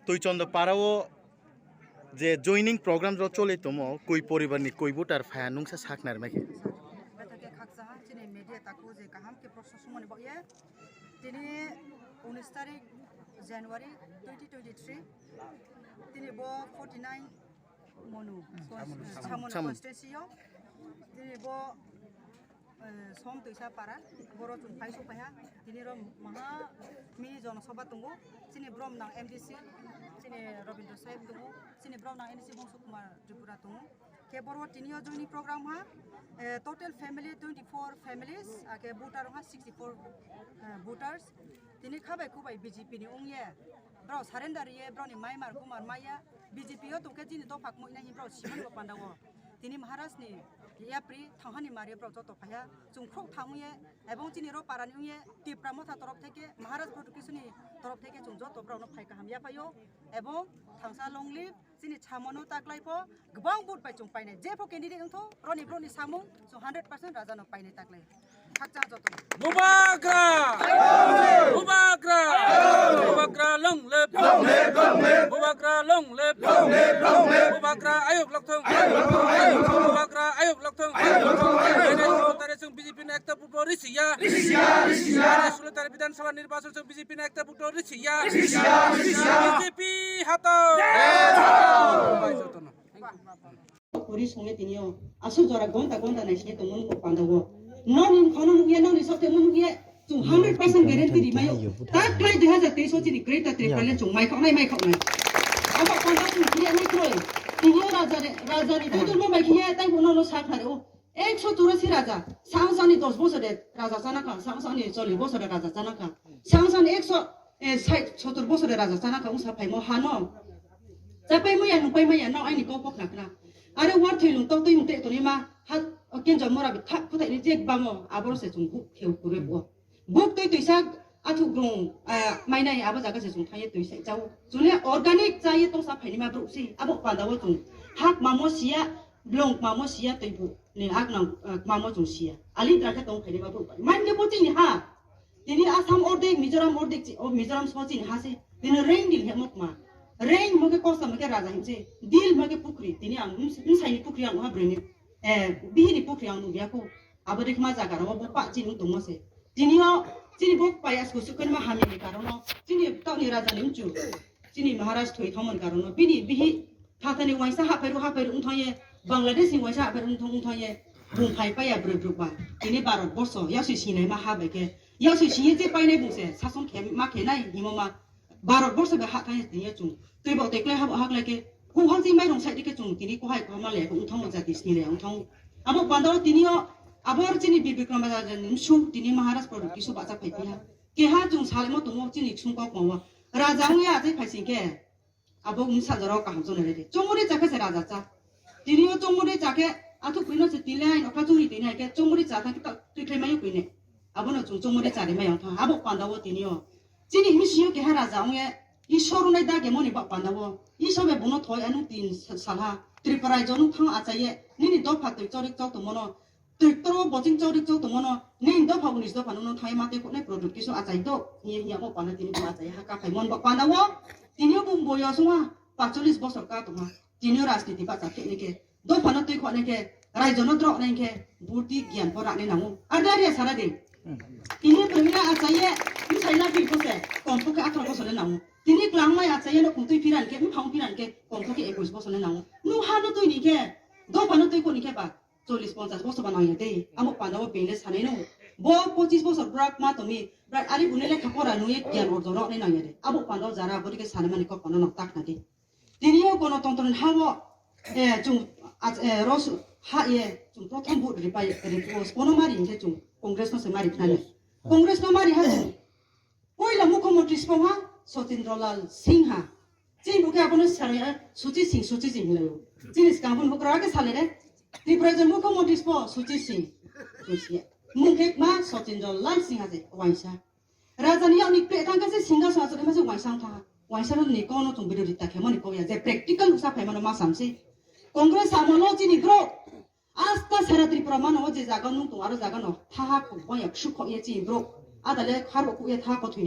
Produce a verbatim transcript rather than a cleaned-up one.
Tuichonda para o je joining program rok choli tomo, koi poribar ni koi voter phaya nungsa sak nai mai khe. Bethake khakchaha chini media taku je kaham khe proshosong mani bokye. Tini unis tarik January twenty twenty-three. Tini bo forty-nine Monu, Chamonu. Chamonu Chamonu. Constituency o. Tini bo eh, som twisa para, boro chwng phai suk phaiha, tini ro maha mini jono soba tongo, chini brom nang M D C, chini Rabindra Sahib tongo, chini brom nang N C Bongso Kumar Tripura tongo. Khe boro tini o joining program ha, eh, total family twenty-four families, ake voter ha sixty-four, eh, voters. Tini khabai kubai B J P ni ongye, bro surrender ye, bro ni mai mar kumar maya, B J P o tongkhe chini dopha kmoi nai bro simani bo panda o. Tini Maharaj ni yapri thanghani mari bro joto phaiha, chwng khok thang ye, ebong chini ro para ni ongye Tipra Motha torof theke, Maharaj Production ni torof theke chwng joto bro no phai kaham ya phaio, ebong thangsa long live, chini Chamonu taklai pho, gbang vote bai chwng painai, jepho candidate wngtho, roni bro ni samung, chwng hundred percent raja no painai taklai. Khakchang joto. Bubagra! Bubagra! Bubagra long live! Bubagra long live! Bubagra ayok lokthong! Bubagra ayok lokthong! Tare sung B J P na ekta putro risiya! Tare sulo tare Bidhan Sabha nirbachon sung B J P na ekta putro risiya! B J P hato! Jotono. Puri songwi tini o aswk jora gonta gonta nai sini tongmani kok panda o. Nokni bwkhano nukya, nokni sokthemo nukya, chwng hundred percent guarantee rimaio. Taklai dui hazar teis o chini Greater Tipraland chwng maikhoknai, maikhoknai. Abo panda chwng kiriya nai kroi. Tini o raja ni, raja ni joto no maikhiya, tai bono no sak hari o. Ekso churasi raja, sang sani dos bosor de raja chana kha, sang sani chollish bosor de raja chana kha, sang sani ekso, eh, sait sotor bosor de raja chana kha, wngsa phaimo hano. Chapai maya, nupai maya, no aini kok bokna khna. Are war thoi lung tok twi mung te toni ma, ha, o kenjo mora bi thak phutai ni jek bango, aboro se chung bu kheu kure bo. Buk twi twisa athuk rung, ah, mainai abo jaga se chwng thangye twisa chao. Chwle organic chaye tongsa phaini ma bruk si, abo panda o chwng hak mamo siya, blong mamo siya twibu ni hak nang, ah, mamo chwng siya. Ali dra khe tong phaini ma bruk. Main khe bo chini ha. Tini Assam ordek, Mizoram ordek chi, o Mizoram so chini ha se. Tini rain dil hemo kma. Rain mo khe kosa mo khe raja himse. Dil mo khe pukri. Tini ang ms-, msai ni pukri ang ha bruni. Eh, bihini pukri ang nubya ko. Abo de kma jaga ro bo pa chini tongmo se. Tini o, chini bo payas kusuk kan ma hamya ni karono, chini tokni raja ni mchu, chini Maharaj thoi thangmani karono, bini bihi thathani waisa haphairu haphairu wngthangye, Bangladesh ni waisa haphairu wngthang wngthangye, bung phai paya brwi bruk ba, tini Bharat borso, yasui sinai ma ha bai khe, yasui sinye je painai bung se, sason khe ma khe nai himo ma, Bharat borso bai ha thangye tini chung. Twi bo twi klai habo haklai khe. Kuhang si mairung sai dike chung tini kohai kohai ma le wngthang jati sini le wngthang. Abo panda o tini o abor chini Bibikram Raja ni msu tini Maharaj Product kisu bacha phai tiha. Keha chung salmo tongo chini sung kok mo. Raja wngya achai phai sing khe. Abo wng sajaro kaham jona rede. Chongmori chakhe se raja cha. Tini o chongmori chakhe athuk pino se tini ai nokha churi tini ai khe chongmori cha thang twi klai mayu pine. Abono chung chongmori chari mai wngthang. Abo panda o tini o. Chini himi sio keha raja wngye, Ishwar unai dage moni bak panda o. Ishwar be bono thoi anung tin sa-, salha. Tripura raijo nung thang achaye, nini dopha twi chorik chok tongmono. Twi toro boching chorik chok tongmono. Nini dopha unis dopha nung thai mate khoknai product kisu achai do. Hiye hiya mo panda tini bo achai ha kaphai mon bak panda o. Tini o bung boyo sungha, pacholis bosor ka tongha. Tini o rajniti bacha khe nike. Dophano twi khoknai khe, raijono droknai khe, burdi giyan pho raknai nango. Ar da ria sara di. Tini twina achaye, bwsai na phi kose, kom pho khe atharo bosor le nango. Tini klang mai achaye no kung twi phiran khe, bwphang phiran khe, kom pho khe ekwis bosor le nango. Nu ha no twi ni khe, dophano twi khoni khe ba, chollis ponchas bosor ba nangya de. Amo panda o beng le sanai no. Bo pochis bosor bwrak ma tongwi, bwrak ari buni lekha pora nungye giyan orjon roknai nangya de. Abo panda o jara bodi khe sanai mani kok pano nok tak na di. Tini o gonotontro ni ha o, eh, chung, ach-, eh, ros-, ha ye, chung prothom vote ripai, ripo, spono mari hinkhe chung Congress no se mari khnani. Congress no mari ha chung. Poila mukhyamantri spo ha Sachindralal Singha. Chini bukhe abono sari, eh, Suchi Singh, Suchi Singh hinlaio. Chini skang bun bukra ke sale re. Tripura je mukhyamantri spo Suchi Singh. Mung khe ma Sachindralal Singha je waisa. Raja ni yakni kre thang khe se singhason achuk ma se waisa wng tha. Waisa no ni kono chung bidori ta khe mani kok ya je practical usa phai mano ma sam se. Congress amolo chini bro. Asta sara Tripura mano o je jaga nung tong aro jaga no tha ha kok bang ya ksuk kok ye chini bro. Ada le khar kok ye tha ko thwi.